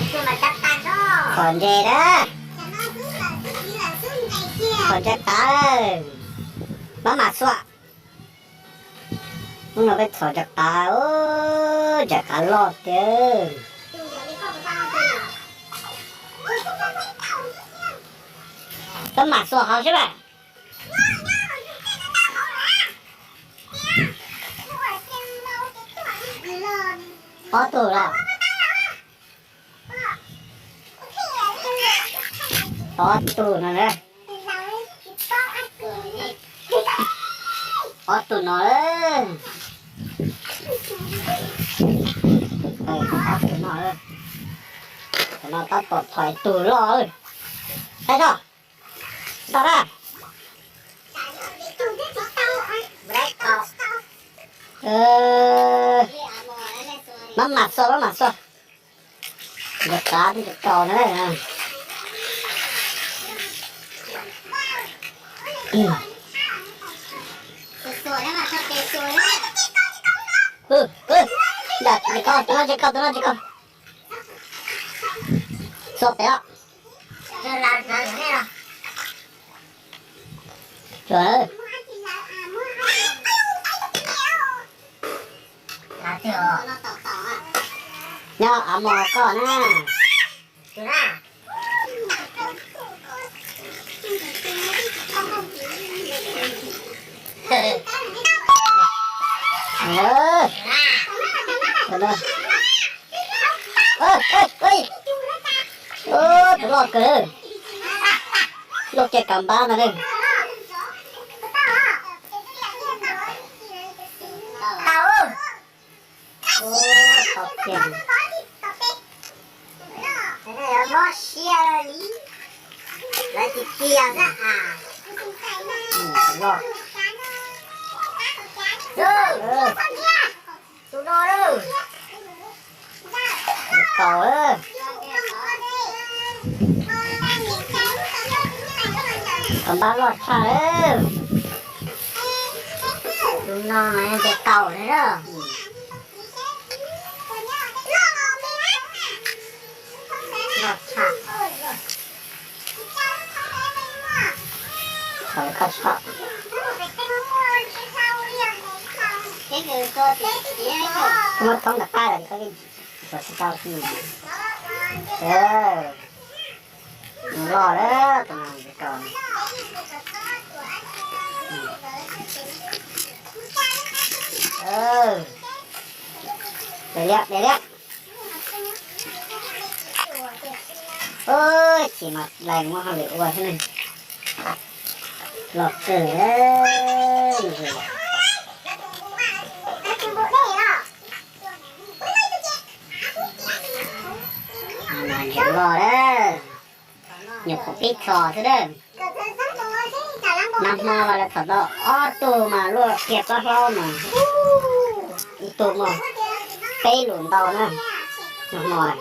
Txhom ntses na. Txhom ntses tav. Mab mam xuas. Hnub no peb txhom ntses tav, ntses tav loj tiag. Mab mam xuas hauv seb mas. Ob tug los. Ob tug no na. Ob tug no. Ob tug no. Cov no tab tom txhom ib tug loj. Saib tso. Ntau na. Mab mam xuas, mab mam xuas. Ntses tav twb tsis tau na. Ntses koj, tus no ntses koj, tus no ntses koj. Xuas pem os. Nyob av mos koj na. Tus loj kawg. Loj kiag kav npab ntag. Tau tiag. Mob siab li. Lawv tsis tiag xwb as. Loj. Tus no lawm. Tau. Kav npab loj tshaj lawm. Tus no mas ntes tau lawm. Loj tshaj. Koj tshaj. Muab thoob nram qab los, koj tsis tau si. Loj lawm, tus no ntes tau. Des liab, des liab. Tsis mas lais muab hauj lwm ua thiab ne. Los kawg. Ntses loj lawm. Nyuam qhuav pib txhos xwb na. Nag hmo mas lawv txhom tau ob tug mas luaj kiag plaub hlaub mas. Ib tug muaj peb lus ntau na. Nag hmo. Ib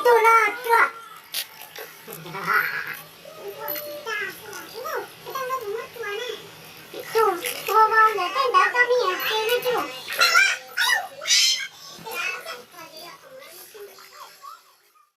tug no. Tus ua vau ntawm tej ntawd koj me nyuam qe no tsuj.